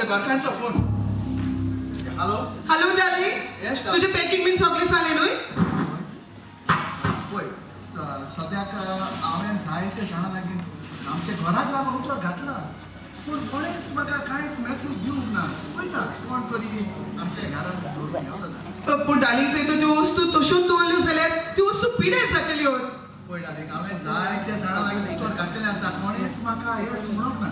घरकारांचो phone. Hello. Hello darling. Yes, darling. तुजें packing बीन सगळें जालें न्हय? पळय, सद्याक हांवें जायते जाणां लागीं आमच्या घराक लागून उतर घातलां, पूण कोणेच म्हाका कांयच मॅसेज दिवंक ना. पळयता कोण तरी आमच्या घरान दवरून येवं जाता. पूण डार्लिंग, तुवें त्यो वस्तू तश्योच दवरल्यो जाल्यार त्यो वस्तू पिड्यार जातल्यो. पळय डार्लिंग, हांवें जायते जाणां लागीं उतर घातलेलें आसा, कोणेच म्हाका येस म्हणूंक ना.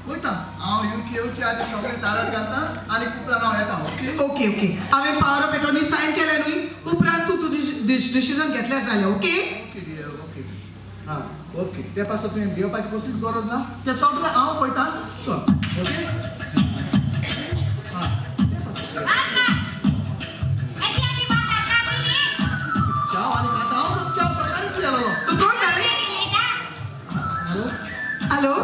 पळयता, हांव युके येवचे आदी सगळें दारात घालता आनी उपरांत हांव येता. ओके. ओके ओके, हांवें पावर ऑफ एटॉर्नी सायन केलें न्हय, उपरांत तूं तुजें डिसिजन घेतल्यार जालें. ओके. Okay dear, okay. हां, ओके, ते पासून तुवें घेवपाची कसलीच गरज ना, तें सगळें हांव पळयता. चल, ओके. हां, ते पासून. च्याव आनी खाता. हांव च्याव सकाळीं पियेलो. तूं कोण डार्लिंग? हॅलो. हॅलो,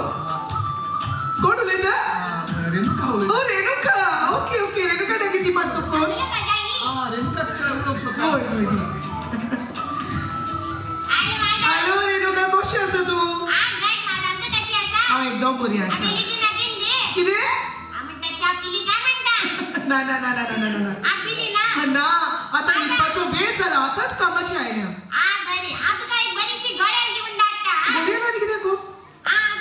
कोण उलयता? रेणुका ओ उलयता. रेणुका, ओके ओके, रेणुका तागी ती मातसो फोन. हां, रेणुका, तुज्या उलोवंक सोदता. हय हय. हॅलो रेणुका, कशी आसा तूं? हांव एकदम बरी आसा. कितें? ना ना ना ना ना ना ना ना, आतां न्हिदपाचो वेळ जाला, आतांच कामाची आयल्या. घडयाळ आनी कितें गो?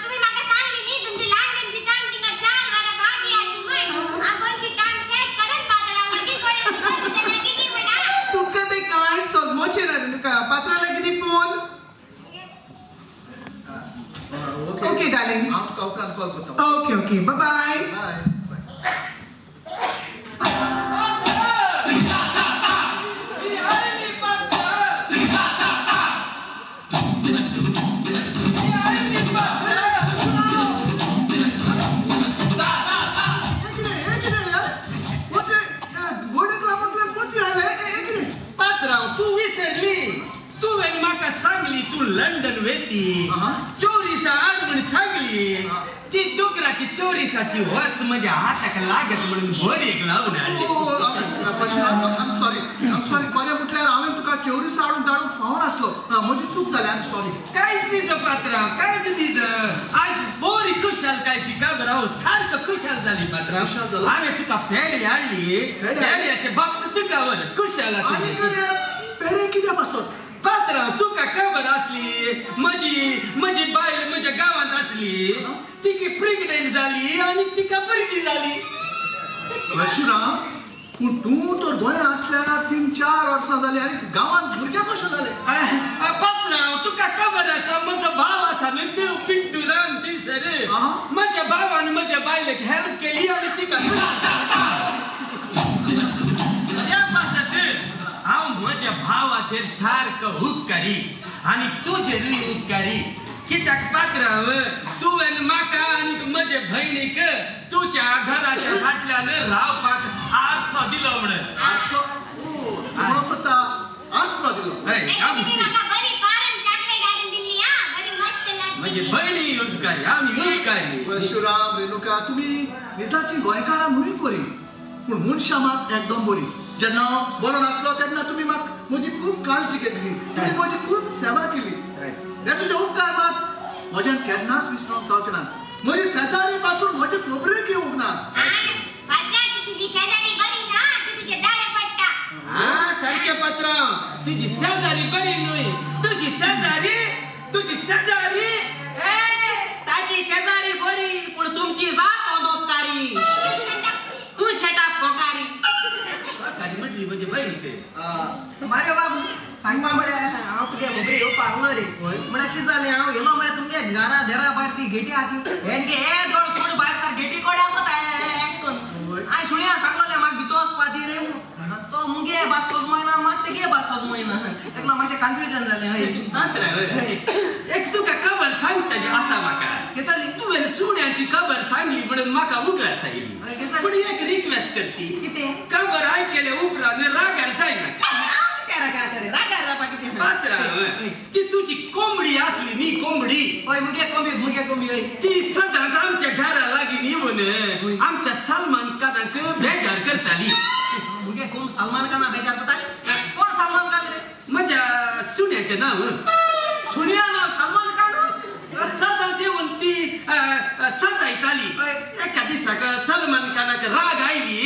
तुम्ही म्हाका सांगली न्ही तुमची लंडनची टायम तिंगा 4 वरां फाटीं आशी म्हण. हांव गोंयची टायम सेट करून पात्रां लागीं घड्याळ लागीं दी म्हणा. तुमकां तें कांय सजमोचें ना रेणुका. पात्रा लागीं दी फोन. ओके. Okay darling. हांव तुका उपरांत कॉल करता. Okay okay, bye bye. Bye bye. हे कितें, हे कितें यार? पोती, गोडेक लागून तुवें पोती हाडल्या. हे हे कितें? पात्रांव, तूं विसरली? तुवें म्हाका सांगली तूं लंडन वेती, चोरीसा हाड म्हण सांगली. ती दुकराची चोरीसाची वस म्हज्या हाताक लागत म्हणून बडयेक लावन हाडली. आम सॉरी, आम सॉरी. खरें म्हटल्यार हांवें तुका चोरीस हाडून धाडूंक फावनासलो. म्हजी चूक जाली, आम सॉरी. कांयच दिस पात्रांव, कांयच दिस. आयज बरी खुशालकायची खबर, हांव सारको खुशाल जाली. खुशाल पात्रांव, जालो? हांवें तुका पेडे हाडली. पेढे? पेड्याचे बॉक्स तुका वर खुशाल आनी आसली. काय पेडे कित्या पासत? पात्रांव, तुका खबर आसली, म्हजी म्हजी बायल म्हज्या गांवांत आसली, तिकी प्रेग्नेंट जाली आनी तिका भुरगीं जाली. परशुराम, पूण तूं तर गोंया आसल्यार 3-4 वर्सां जाली आनी गांवांत भुरगें कशें जालें? पात्रांव, तुका खबर आसा, म्हजो भाव आसा न्हय तो पिंटू राम थंयसर. म्हज्या भावान म्हज्या बायलेक हेल्प केली आनी तिका. त्या पासत हांव म्हज्या भावाचेर सारको उपकारी आनी तुजेरूय उपकारी. कित्याक पात्रांव, तुवें म्हाका आनी म्हजे भयणीक तुज्या घराच्या फाटल्यान रावपाक आरसो दिलो म्हणून. आसलो? ओ, तूं म्हणूंक सोदता आसलो दिलो? हय. तशी तुम्ही म्हाका बरी फारन चॉकलेट हाडून दिल्ली. हा, बरी मस्त लागली. म्हजी भयणी उपकारी, आमी उपकारी. परशुराम, रेणुका, तुमी निजाची गोंयकारां न्हय करी, पूण मनशां मात एकदम बरी. जेन्ना हांव बरो नासलो तेन्ना तुमी म्हाका म्हजी खूब काळजी घेतली, तुमी म्हजी खूब सेवा केली. हे तुजे उपकार मात म्हज्यान केन्नाच विसरूंक जावचे ना. म्हजी शेजारी पासून म्हजी खबरूय घेवंक ना. पात्रा, ती तुजी शेजारी बरी ना, ती तुजे दाडे पडटा. हा, सारखे पात्रांव, तुजी शेजारी बरी न्हय, तुजी शेजारी, तुजी शेजारी. ए, ताजी शेजारी बरी, पूण तुमची जात अदोपकारी. तूं शेटाप कोकारी. कोकारी म्हटली म्हणजे बहिणी ते. मारे बाबू, सांगपा म्हळ्यार हांव तुगे खबरी येवपाक आसलो रे. म्हळ्यार कितें जालें, हांव येयलो मरे तुमगे घरा देरा भायर ती गेटी आहा ती हेंगे हे दोड सोड भायर सार गेटी कडेन आसता एश करून. हांवें सुण्या सांगलेलें म्हाका भितर वचपा दी रे म्हूण. तो मुगे भास सोजमयना, म्हाका तेगे भास सोजमयना, तेका लागून मातशें कन्फ्युजन जालें. हय. पात्रांव, एक तुका खबर सांगताची आसा म्हाका. कितें जाली? तुवें सुण्याची खबर सांगली म्हणून म्हाका उगडास आयली. हय, कितें जालें? पूण एक रिक्वेस्ट करती. कितें? खबर आयकले उपरांत रागार जायनाका. हांव कित्याक रागार रे? रागार जावपा कितें? पात्रांव, ती तुजी कोंबडी आसली न्ही कोंबडी. हय, मुगे कोंबी, मुगे कोंबी, हय. ती सदांच आमच्या घरा लागीं येवन आमच्या सलमान खानाक बेजार करताली. मुगे कोण सलमान खाना बेजार करताली? कोण सलमान खान रे? म्हज्या सुण्याचें नांव. सुनिया ना सलमान खान. सदांच येवन ती सतायताली. हय. एका दिसाक सलमान खानाक राग आयली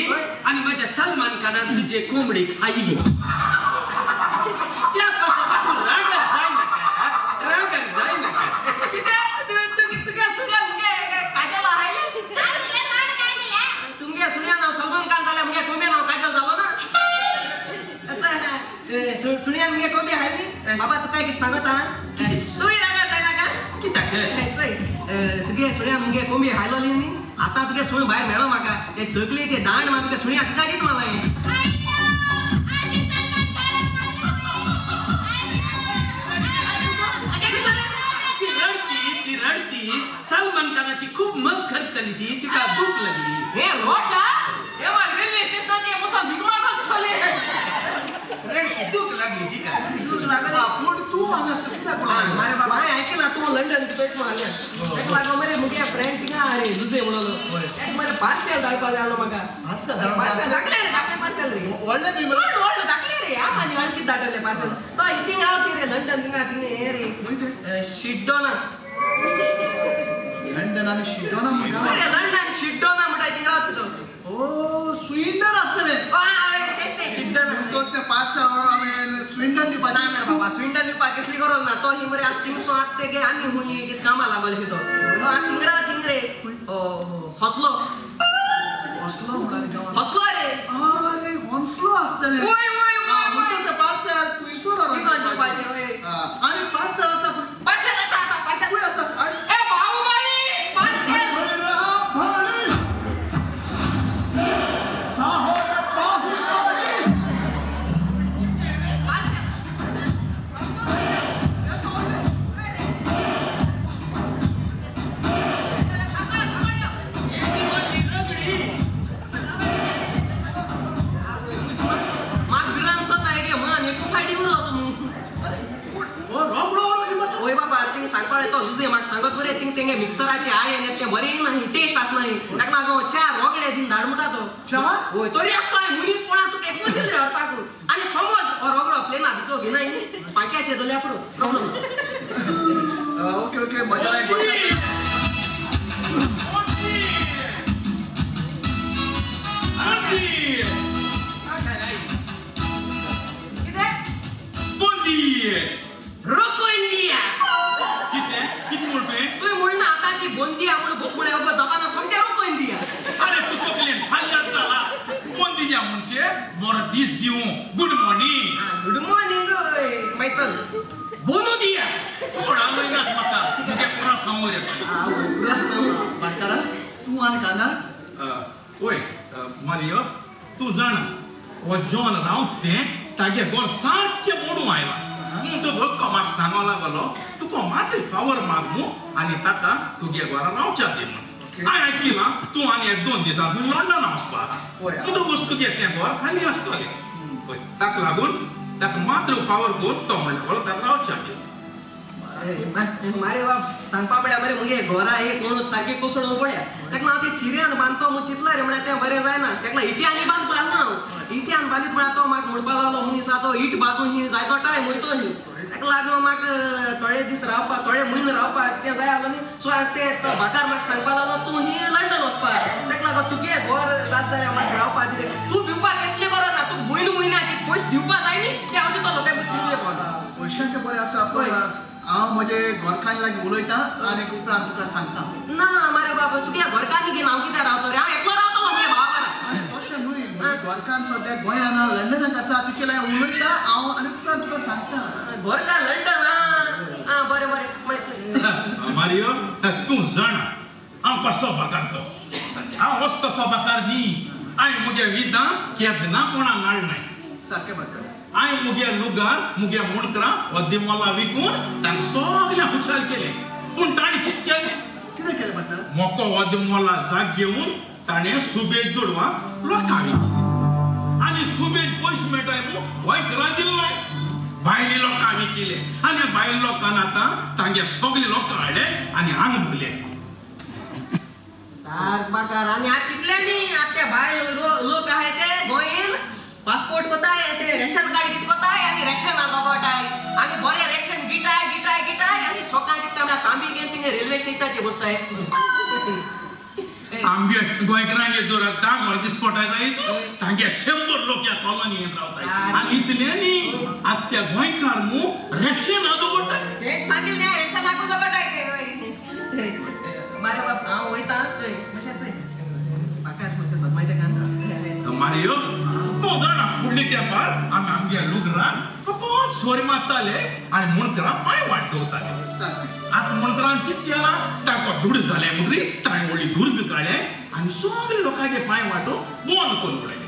आणि माझ्या सलमान खानान तुझे कोंबडी खायली. त्या पासत तू रागात जाय नका, रागात जाय नका. तुगे सुण्या मुगे काजल आहे. काय दिलं माड, काय दिलं? तुमगे सुण्या नाव सलमान खान झाल्या, मुगे कोंबे नाव काजल झालो ना. अच्छा, सुण्या मुगे कोंबी हायली. बाबा, तू काय किती सांगत हा? तूही रागात जाय नका. कित्याक? चय, तुगे सुण्या मुगे कोंबी हायलोली न्ही, आतां तुगे सुण भायर मेळो म्हाका. ते तकलेचे दांड मा तुगे सुण्या तिका दीत मला. आजी सलमान खानाक मारली. ती रडती, ती रडती. सलमान खानाची खूप मग करतली ती, तिका भूक लागली. हे लोट हे मग रेल्वे स्टेशनाचे मुसा भिगमागत चले. भूक लागली तिका. दूध लागले. पूण तूं हांगा कित्याक हा, मारे बाबा, हांवें आयकलां तूं लंडन तितूच म्हणलें. ताका लागून मरे मुगे फ्रेंड थिंगा अरे जुजे म्हणलो, ताका मरे पार्सल धाडपा जाय आसलो म्हाका. पार्सल धाडपा? पार्सल धाकलें रे, धाकलें पार्सल रे. व्हडलें न्ही मरे? व्हड व्हड धाकलें रे. हांव आनी हळदीत धाडलें पार्सल. तो थिंग रावती रे लंडन थिंगा थिंगा हे रे शिड्डोना. लंडन आनी शिडोना म्हणटा? मरे लंडन शिड्डोना म्हणटा, थिंग रावती तो. ओ, स्विंडन आसतलें. हय, तेच ते शिड्डोना. तोच तें पार्सल हांवें स्विंडन दिवपाचें. ना ना बाबा, स्विंडन दिवपाक कसली गरज ना. तो ही मरे आतां थिंगसो आतां तेगे आनी हुंय कितें कामां लागोल तो. आतां थिंग राव थिंग रे हसलो. हसलो म्हणाले गांवांत. हसलो रे. अरे, हॉन्सलो आसतलें. वय वय वय. म्हणून तें पार्सल थंयसर. थिंगा दिवपाचें वय. आनी पार्सल आसा खंय? पार्सल आसा आसा पार्सल. खंय आसा? आनी ए बाहुबली, पार्सल. पार्सल. एदी व्हडली रगडी. म्हाका भिरांत सोता गे म्हणून एकू सायडी उरलो तूं. हो रोकडो व्हरून दिवपाचो. ओय बाबा, थिंग सांगपा तो जुजे म्हाका सांगत बरें, थिंग तेंगे मिक्सराचे आळे येत ते बरें ना, टेस्ट आसना. ताका लागून चार रोगडे दिन धाड म्हणटा तो. चार? वय, तरी आसता मनीस कोणा तुका एकलो दिल रे व्हरपाक. आनी समज हो रोगडो प्लेना भितर घेनाय न्ही, पाक्याचे जाल्यार पुरो प्रॉब्लम. ओके ओके, मजा नाही मजा. Bundi! काय नाही. कितें? बुंदी! रोको इंडिया. कितें? कितें म्हण तुवें? तुवें म्हणना आतांची बोंदिया म्हूण बूक म्हळ्यार अगो जपाना सोमतें रोको इंडिया. अरे, तूं तकलेन फाल्यां जाला. बोंदिया म्हणजे बरो दीस दिवं, गुड मॉर्निंग. Good morning. मागीर चल बोनू दिया. कोण आवयनात म्हाका, तुगे पुरो सांगूं रे तुवें. भाटकारा, तूं आनी हांगा? वय मारियो, तूं जाणा हो जॉन रावत तें तागे गोर सारकें मोडूं आयलां. म्हणटकच तो म्हाका सांगो लागलो, तुका मातशें फावर माग मू आनी ताका तुगे घरा रावच्या दी म्हूण. हांवें आयकिलां तूं आनी एक दोन दिसां तूं लंडना वचपाक. वय. म्हणटकच तुगे तें घर खाली आसतलें. वय, ताका लागून ताका मात्र फावर करून तो म्हणटा ताका रावच्या दी. मारे बाब, सांगपा म्हळ्यार मरे मुगे घरा एक कोण सारकें कोसळून पळया. ताका हांव ते चिऱ्यान बांदतो म्हूण चिंतला रे, म्हळ्यार तें बरें जायना. ताका इट्यांनी बांदपा ना हांव. इट्यान बांदीत म्हळ्यार तो म्हाका म्हणपा लागलो, मनीस आहा तो it बाजू ही जायतो टायम वयतो ही. ताका लागून म्हाका थोडे दीस रावपाक, थोडे म्हयने रावपाक तें जाय आसलो न्ही. सो हांवें ते तो भाकार म्हाका सांगपा लागलो, तूं ही लंडन वचपाक. ताका लागून तुगे घर जात जाल्यार म्हाका रावपाक दिले. तूं भिवपाक कसलें गरज ना. तूं म्हयनो म्हयन्याक कितें पयशे दिवपा जाय न्ही, ते हांव दितलो. तें तुजें घर. पयशांचें बरें आसा, पूण वय. हांव म्हजे घरकान्नी लागीं उलयतां आनी उपरांत तुका सांगता. ना मारे बाबा, तुगे घरकान्नी घेवन हांव कित्याक रावतो रे? हांव एकलो रावतलो मुगे भावा बारा. आनी तशें न्हय, म्हजी घरकान्न सद्याक गोंयांत ना, लंडनाक आसा. तिचे लागीं उलयता हांव आनी उपरांत तुका सांगता. घरकार लंडन. आं आं, बरें बरें, मागीर मारियो, तूं जाणा हांव कसो बाकार तो. हांव असो बाकार न्ही. हांवें मुगे विदां केन्ना कोणाक हाडनाय. सारकें भाटकारा. हांवें मुगे लुगार, मुगे मुणकरां अद्दी मोला विकून तांकां सगळ्यांक खुशाल केलें. पूण ताणें कितें केलें? कितें केलें भाटकारा? मोको अद्दी मोला जाग घेवन ताणें सुबेज दुडवां लोकांक विकले आनी सुबेज पयशे मेळटाय म्हूण गोंयकारां दिले, भायले लोकांक विकिले. आनी भायले लोकांक आतां तांगे सगळे लोक हाडले आनी हांगा भरले. सारक बाकार. आनी आतां तितले न्ही, आतां ते भायल लोक आहाय ते गोंयन पासपोर्ट कोताय, ते रेशन कार्ड कितें कोताय आनी रेशन जोगोटाय आनी बरें रेशन गिटाय गिटाय गिटाय आनी सकाळ कितें म्हळ्यार तांबी घेवन थिंगा रेल्वे स्टेशनाचेर बसताय. आमगे गोंयकारांगे जोर धा घर दिसपटाय जाय तांगे 100 लोक ह्या कॉलनीन रावताय आनी इतल्यांनी आतां त्या गोंयकार मू रेशन जोगोटाय. तेच सांगील न्ही रेशन हाकू जगटाय ते. मारे बाप हांव वयता चोय मातशें चोय म्हाका मातशें सदमायता का. मारियो तूं जाणा फुडले तेंपार आमी आमगे लुगरान फकत सोरी मारताले आनी मुणकरां पांय वाट दवरताले. सारकें. आतां मुणकरान कितें केलां तांकां दुडू जालें म्हणटरी ताणें व्हडली दुर्ग काडलें आनी सगळे लोकांचे पांय वाटो बंद करून उडयले.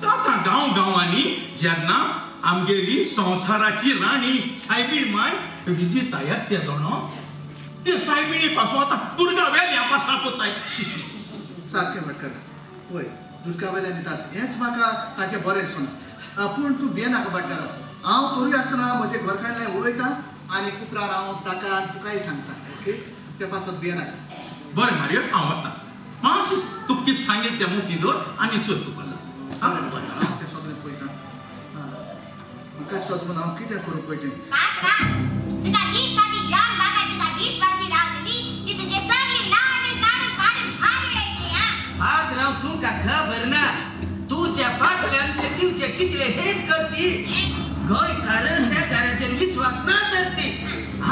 सो आतां गांव गांवांनी जेन्ना आमगेली संवसाराची राणी सायबीण माय विजिता येता ते जाणो ते सायबिणी पासून आतां दुर्गा वेल्या पासां कोताय. सारकें भाटकार, वय दुर्गा वेल्यान दितात हेंच म्हाका ताचें बरें सोन. पूण तूं भियेनाका भाटकार आसो, हांव तरूय आसतना म्हजे घरकान्नाय उलयता आनी उपरांत हांव ताका आनी तुकाय सांगता. ओके, ते पासत भियेनाका. बरें मारियो हांव वता मातशें तुका कितें सांगेल तें मुठी दवर आनी चल तुका जाता. आं बरें. हांव तें सगळें पळयता. म्हाका सजमून हांव कितें करूं पळय तें. पात्रा तुका दिसता ती जॉन बागाय तुका विश्वासी रावतली ती तुजे सगळे नांव काडून पाडून भायर उडयतली. हा पात्रांव तुका खबर ना तुझ्या फाटल्यान ते दिवचे कितले हेट करती. गोंयकार शेजाऱ्याचेर विश्वास ना धरती.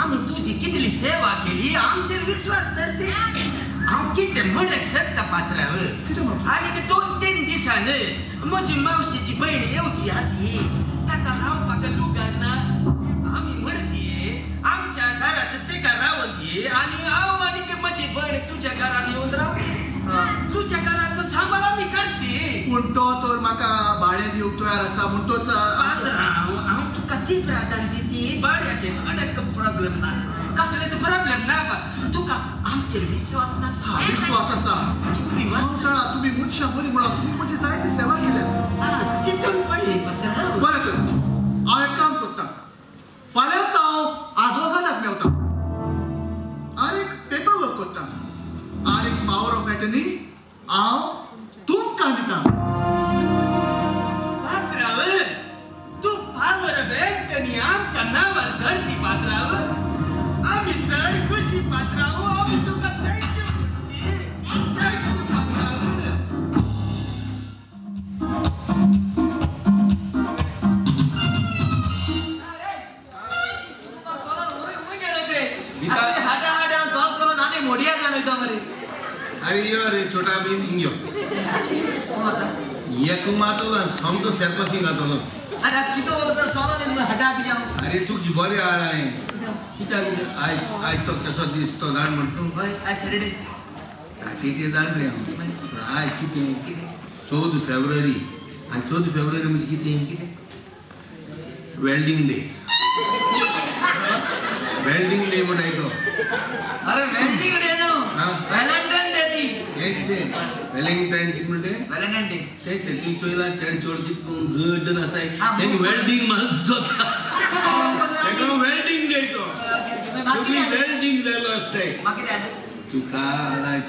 आमी तुजी कितली सेवा केली आमचेर विश्वास धरती. हांव कितें म्हणूंक शकता पात्रांव. कितें म्हणटा? आनीक 2-3 दिसान म्हजी मावशीची बहीण येवची आसी ताका रावपाक लुगार ना. आमी म्हणतीये आमच्या घरात तेका रावंदी आनी हांव आनीक म्हजी भयण तुज्या घरान येवन रावती. तुज्या घराचो सांबाळ आमी करती. पूण तो तर म्हाका भाडें दिवंक तयार आसा म्हूण तोच पात्रांव हांव तुका ती प्राधान्य दिती. भाड्याचे कडक प्रॉब्लेम ना, कसलेच प्रॉब्लेम ना. तुका आमचेर विश्वास ना? हा, विश्वास आसा. कितली हांव वर्सां जाणा तुमी मनशां बरीं म्हणून तुमी म्हजी जायती सेवा केल्या. चिंतून पडली पात्रांव. बरें तर हांव एक काम करता, फाल्यांच हांव आदवोगादाक मेवता आनी एक पेपर वर्क करता आनी पावर ऑफ एटर्नी हांव तुमकां दिता. पात्रांव तूं पावर ऑफ एटर्नी आमच्या नांवार करती पात्रांव. आमी चड खुशी पात्रांव. आमी तुका thank you म्हणटी. Thank you पात्रांव. हाडा हाडा चल चल नानी मोडिया जाण वयता मरे. अरे यो रे छोटा भीम हिंग यो. एक मातलो समतो सारको सिंग जातलो. अरे कितो सर चलो न्ही हाडा हाडी जावं. अरे तुजी बरी आळ आहे कित्याक आयज आयज तो कसो दीस तो जाण म्हण तूं. हय आयज सॅटर्डे. सातेचे जाण रे हांव. पूण आयज कितें 14 फेब्रुवारी आनी 14 फेब्रुवारी म्हणजे कितें कितें? Welding day. वेल्डींग डे म्हणटाय तो. अरे वेल्डिंग डे न्हू, व्हॅलेंटायन डे ती. हेच तें व्हॅलेंटायन कितें म्हणटे व्हॅलेंटायन डे. तेच तें तुमी चोयलां चेडे चोड कितें घट्ट आसाय तेंकां वेल्डींग मात जाता. तेका वेल्डींग डे तो. सगळी वेल्डींग जाल्लो आसताय. तुका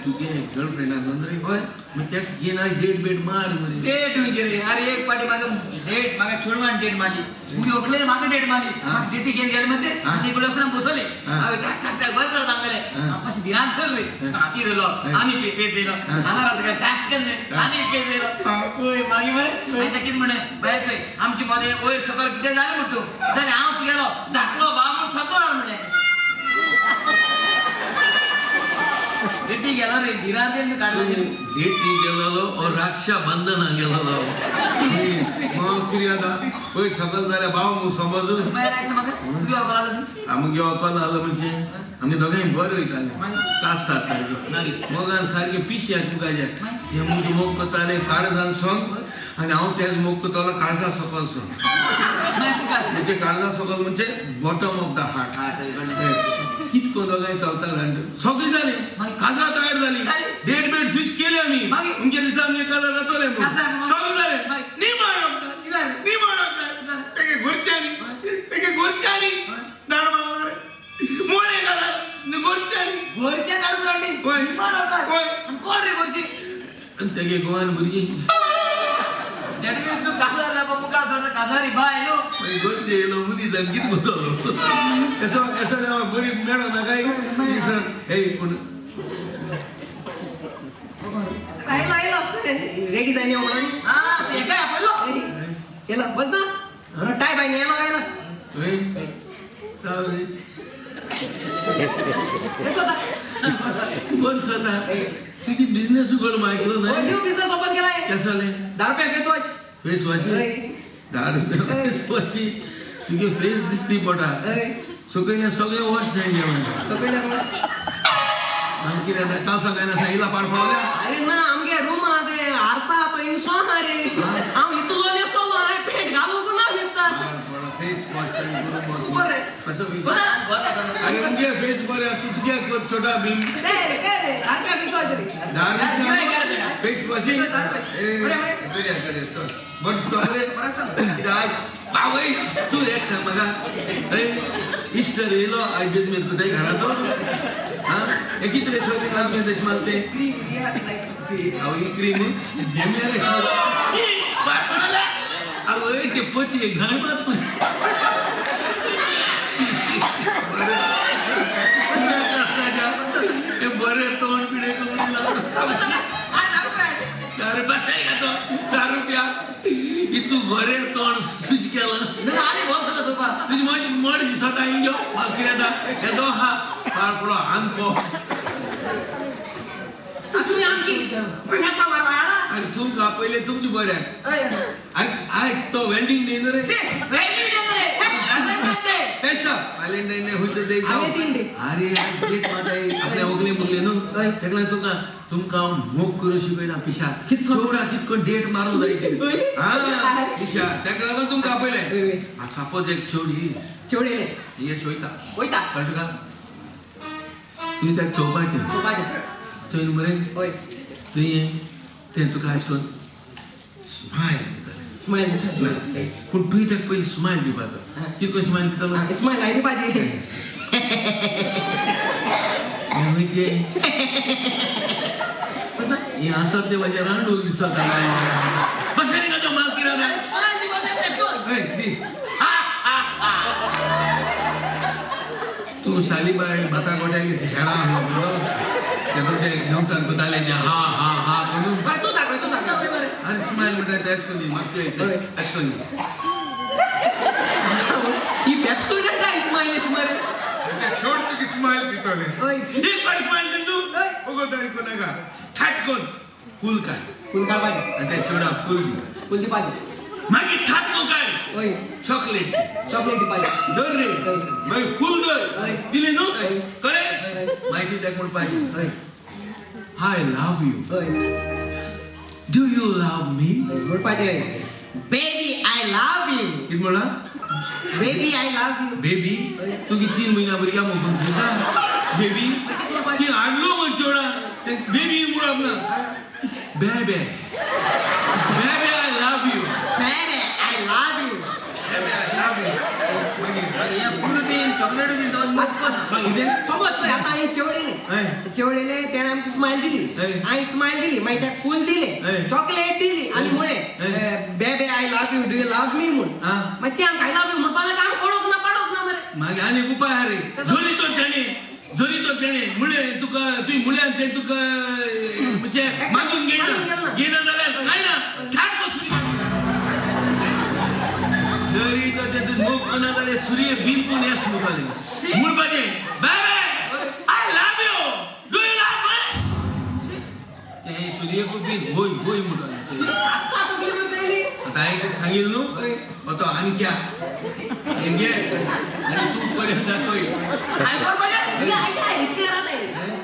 तुगे गर्लफ्रेंड आसा न्हू रे? हय. मागीर तेका घेवन आयज डेट बेट मार मरे. डेट म्हणजे रे अरे एक पाटी म्हाका डेट म्हाका चेडवान डेट मारली मुगे व्हंकलेन म्हाका डेट मारली. म्हाका डेटी घेवन गेले म्हणजे आनी इकडे वचून बसवले. हांवें टाक टाक टाक बरें करत आमगेले मातशें भिरांत चल रे. हाती धरलो आनी पेज येयलो हांगा रावता टाक आनी पेज येयलो. वय मागीर मरे मागीर ताका कितें म्हणलें बाये चोय आमचे मदें वयर सकयल कितें जालें म्हण तूं जाल्यार हांव तुगेलो धाकलो भाव म्हूण सद्दां राव म्हणलें. डेटी गेलो रे भिरांतेन काडलो. डेटी गेलेलो और रक्षा बंधना गेलेलो. मग कितें जाता पयर सकयल जाल्यार भाव म्हूण समजून. मागीर आयक म्हाका तुगे व्हंकल आसली ती? आमगे व्हंकल आसलो म्हणजे आमी दोगांय बरें वयताले कास्तात सारके मोगान सारके पिशे तुकाचे ते म्हजो मोग करताले काळजान सोन आनी हांव तेच मोग करतालो काळजा सकल सोन. म्हणजे काळजा सकल म्हणजे बॉटम ऑफ the heart. कितको दोगांय चलता जाण सगळीं जालीं काजरां तयार जाली डेट बेट फिक्स केली आमी अमके दिसा आमगे काजार जातोलें म्हूण सगळें जालें. निमाण निमाण तेगे घरच्यांनी तेगे घरच्यांनी दाड मारलो रे मोळे घाला घरच्यांनी घरच्यान हाडून हाडली. वय. निमाण वकार. वय. आनी कोण रे घरची? आनी तेगे गोवान भुरगीं. That means तूं काजार जावपा मुखार सरता काजारी बाय न्हू. मागीर घरचे येयलो मनीस आनी कितें करतलो येसो येसो बरी मेळना काय हे पूण रेडी जायन म्हणून. हा, एका आपलो. येला बस ना, टाय बाय येलो काय ना. होय. चालेल. कसं आता? बरं सदा, तुझी बिझनेस उघड माहिती नाही. न्यू बिझनेस ओपन केलाय. कसं आले? 10 रुपये फेस वॉश. फेस वॉश 10 रुपये फेस वॉश. तुझे फेस दिसती पोटा सगळे सगळे वॉश जाय जेवण. सगळे. मागीर कितें जाता? काल सांगायना साईला पाड पडल्या. अरे ना, आमगे रूम ते आरसा तो इन्सो आहा रे. हांव इतलो न्हेसलो, हांवें पेंट घालूंक ना दिसता. Face wash. बरें. कसं फेस? बरें. अरे तुगे फेस बरे, तू तुगे कर छोटा भीम. रे रे रे, 10 रुपया फेस वॉश रे. 10 रुपये फेस वॉश. 10 रुपये. बरें, बरें. बरें बरें, चल, बरें दिसता बरें. बरें आसता. कित्याक आयज पावय तूं एक सांग म्हाका, हय, इस्टर येयलो आयज बेजमेत कोताय घरा तो. आं, हें कितें रे सगळें बेजमेत अशें मारता तें? क्रीम ही आहा ती लायक. ती हांव ही क्रीम घेवया रे. आवय, ते पती घाण मात. ते बरें तोंड पिडे करून लागलो. 10 रुपया. 10 रुपया तो 10 रुपया. इतू बरें तोंड सुज केलां. अरे बस होता तुका. तुजी मड मड दिसता इंजो म्हाका कितें जाता येदो आहा पाड पडो आमको. तुमी आमकी हांगा सामार वाळा. आनी तुमकां पयलें तुमचें बरें. हय. आनी आयक, तो वेल्डींग डे न्हू रे. वेल्डिंग डे रे. तेच व्हॅलेंटायन डे खंयचो डे? आनी तीन डे. अरे आज डेट मात आपल्या ओगले मुगले न्हू. हय. तेका लागून तुमकां तुमकां हांव मोग करूं शिकयना पिशा चोवडा कितको डेट मारूंक जाय ती. हा पिशा, तेका लागून तुमकां आपयलें. हय, हय. सपोज एक चेवडी चेवडेले. हिंगा वयता. वयता. कळटा तुका? तुवें ताका चोवपाचें. चोवपाचें. थंय मरे. हय. तुवें तें तुका अशें करून स्मायल दितालें. स्मायल दिता. पूण तुवें ताका पयलीं स्मायल दिवपाचो. कितें करून स्मायल दितालो? स्मायल हांवें दिवपाची. हें खंयचें? हें आसत तें म्हाजें रांडूल दिसता. बस रे तो माल किराणा. स्मायल दिवपाचें तेश कोन. हय दी. तूं शालीबाय भाता गोट्याक हेळा आसलो तेका ते घेवचान कोताले ते हा हा हा करून. बरें, तूं दाखय, तूं दाखय. बरें. अरे स्मायल म्हणटा तें अशें करून मागचे अशें करून. ही पेप्सोडेंट स्मायल मरे. छोड, तुका स्मायल दितले. हय. एक बार स्मायल दिल तूं. हय. ओगो तारी कोनाका ठाट कोन फूल काय. फूल काडपाचें. आनी त्या चेवडा फूल दी. फूल दिवपाचें. मागीर ठाट कोन काय. हय. चॉकलेट. चॉकलेट दिवपाचें. धर रे. हय. मागीर फूल धर. हय. दिली न्हू. हय. कळ्ळें? मागीर ताका म्हणपाचें, हय. I love you. हय. Do you love me? म्हणपाचें, baby I love you. कितें म्हणलां? Baby I love you. Baby, तुगे 3 म्हयन्या भुरग्या मोगून सुद्दां बेबी ती हाडलो म्हण चेवडा बेबी म्हणप ना. बेबे, बेबे I love you. Baby I love you. I love you. मागीर हे फूल दीन, चॉकलेट दीन, सगळं मोग कर. मागीर कितें? सोबत चोय आतां हांवें चेवडेलें. हय. चेवडेलें, तेणें आमकां स्मायल दिली. हय. हांवें स्मायल दिली, मागीर ताका फूल दिलें, हय. चॉकलेट दिली आनी म्हळें, हय. Baby I love you, do you love me म्हूण. आं. मागीर ती आमकां I love you म्हणपाक लागली, आमकां कळूंक ना पाडूंक ना मरे. मागीर आनी एक उपाय आहा रे. जरी तर तेणे जरी तर तेणे मुळे तुका तुवें मुळ्यान तें तुका म्हणजे मागून मागून घेयना घेयना. घेयना जाल्यार काय ना ठाट सुरी. जरी तर ते तूं मोग करना जाल्यार सुरये बिलकूल येस म्हणपाचें. म्हणपाचें, baby I love you, do you love me? तें सुरयेकूय बीन होय होय म्हणटालें. आसता तूं कितें करतली? आतां हांवें सांगिल्लें न्हू. तो आनी क्या हें घे आनी तूं पर्यंत दाखय. हांवें करपाचें आयक इतकें रावताय.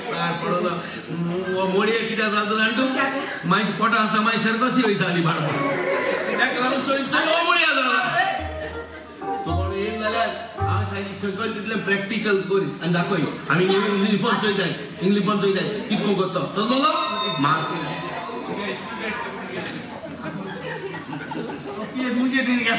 पार पडलो मोडये. कित्याक जाता जाण तूं? मागीर पोटा आसा, मागीर सर्कसी वयताली भार पडलो. ताका लागून चोय चोय मोळया जाला. तूं कोण येयला जाल्यार हांव सांगी सकयल तितलें प्रॅक्टिकल कर आनी दाखय. आमी इंग्लीश पण चोयताय, इंग्लीश पण चोयताय कितको करता. समजलो? मार. पीएस मुझे दिन गेला.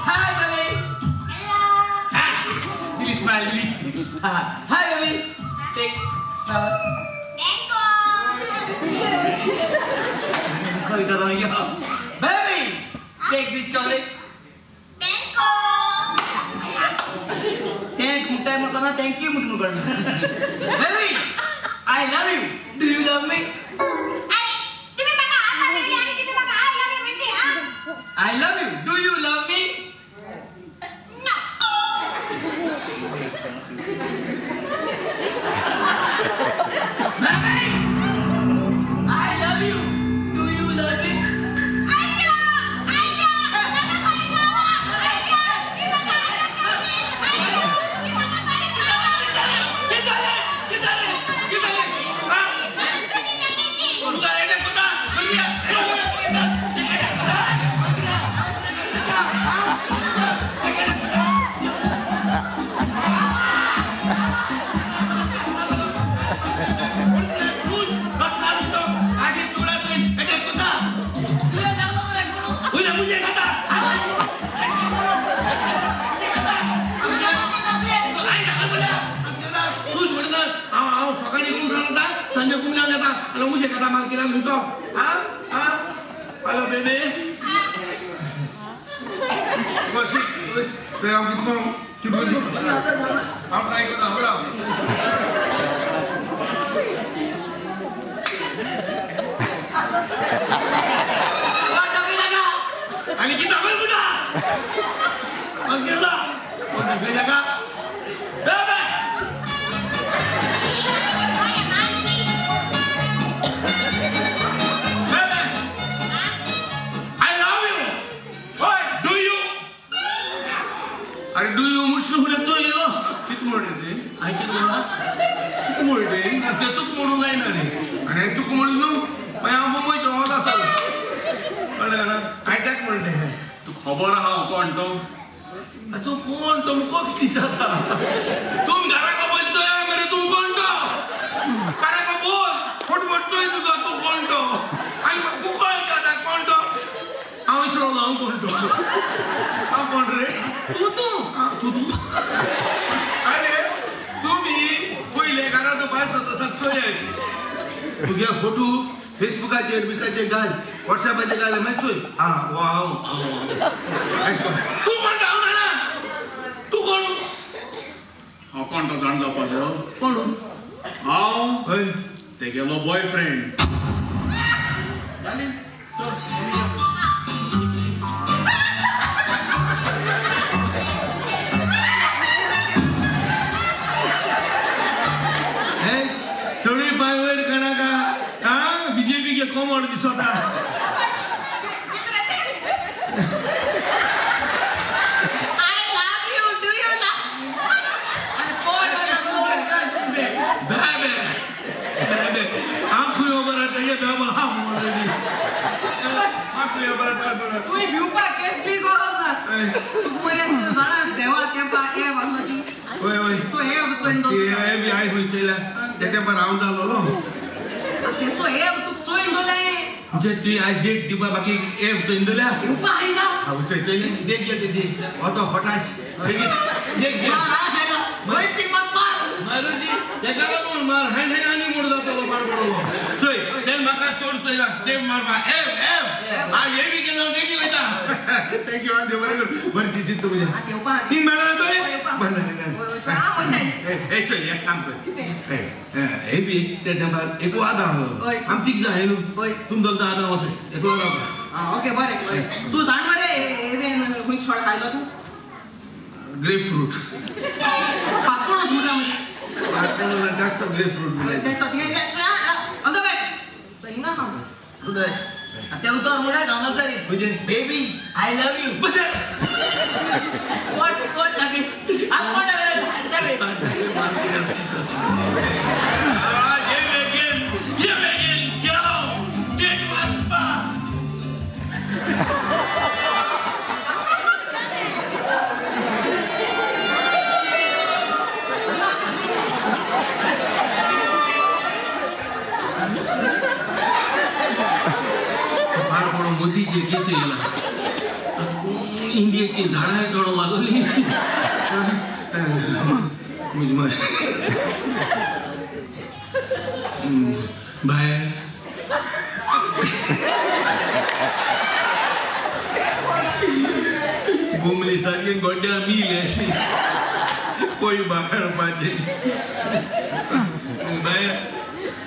Hi baby. Hello. दिली स्माइल दिली. Hi baby, take flower. Thank you. Baby, take this chocolate. Thank you. काडला. Baby, I love you. Do you love me? अरे तुम्ही म्हाका आतां मेळ्ळी आनी तुम्ही म्हाका I love you म्हणटी हा. I love you. Do you love me? No. Baby, I love you. Do you love me? अय्यो अय्यो म्हाका कोणी खावा. अय्यो मी म्हाका I love करते. अय्यो मी म्हाका कोणी खावा. कितें जालें? कितें जालें? कितें जालें? हा? तुका येता तुका? तुला सांगलो मरे कोण? हांव सकाळीं गुमसान येता, सांजे गुमल्यान येता आनी मुजे खाता मार्केटान म्हणतो. हा हा, हॅलो बेबी. हांव कितें करूं? कितें करूं? हांव ट्राय करता. बरो. आनी कितें खबर पुता मार्केटा जाका बेबे. बरें मानसी. Baby, I love you. Oi, do you? अरे do you मुश्रू फुडें तूं येयलो. कित म्हणले ते? हांवें कितें म्हणलां? कित म्हणले? ना, ते तुका म्हणूंक जायना रे. आनी तुका म्हणून न्हू, मागीर हांव मुंबय वता आसतलो. कळ्ळें ना? हांवें ताका म्हणलें. तू खबर आहा हांव कोण तो? तूं कोण तो मुको कितें जाता? तूं घराक बसचोय मरे. तूं कोण तो? घराक बोस फट फटचोय तुजो. तूं कोण तो? आनी मुको येता कोण तो? हांव विसरलो हांव कोण तो. हांव कोण रे? तू तू. तूं तूं. अरे तुमी पयले घरांत भायर सरता चोय तुगे फोटो फेसबुकाचेर बिकाचेर घाल, वॉट्सॅपाचेर घाल, मागीर चोय. आं हो हांव हांव हांव. अशें कर. तूं कोण तो? हांव जाणा तूं कोण. हांव कोण तो जाण जावपाचो? कोण? हांव हय. तेगेलो बॉयफ्रेंड. जाली चल. हे चडूय पांय वयर काडनाका. हा, बीजेपीचे कोमोड दिसता. I love you. Do you love? अरे कोण कोण? बेबे बेबे, हांव खंय खबर आसा तेगे बेबो हांव म्हणून. हांव खंय खबर आसा? तुवें भिवपाक कसली गरज ना. तुका मरे जाणा देवा तेंपा एव आसलो ती. वय वय. सो एव चोयन. ते हे बी I खंय चोयल्या ते तेंपार हांव जालोलो. सो एव तुका चोयन दोले. म्हणजे तुवें आयज डेट दिवपा बाकी एप चोयन दवरल्या. भिवपा हांगा. हांव चोय चोयलें देख गे तेजी हो तो फटाश बेगीन देख गे. मारुजी तेका लागून मार हांय हांय आनी मोड जातलो पाड पडलो. चोय तें म्हाका चोड चोयला देव मारपा एव एव आज हे बी केलो डेटी वयता. Thank you. देव बरें करूं. बरें चिंतीत तूं तुजें. आतां येवपा. तीन मेळ्ळा तो. येवपा. बरें जालें. वय वय, हांव वयताय. ए चोय एक काम कर. कितें? ए हे बी ते तेंपार एकू आदां आहलो. हय. आमी तीग जाण न्हू. हय. तुम दोग जाण आदां वचय एकलो रावता. आं ओके, बरें बरें. तूं जाण मरे हेवेन खंयचें फळ खायलो तूं? Grep fruit. पातकोणच म्हणटा मरे. जास्त ग्रेप फ्रूट. ते तो all the best. हिंगा हांव. ते उतर म्हणा compulsory. Baby, I love you. बसे. कोण कोण टाकी? हात कोण टाकले? ये बेगीन ये बेगीन गेलो डेट मारपा. फार कोण मोदीचे कितें येयला, इंडियेची झाडां चडोवंक लागली म्हजी. बाय बोमली सारकी गोड्ड्या मिल अशी. कोई बाळपाचे बाय,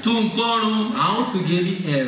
तूं कोण? हांव तुगेली एव.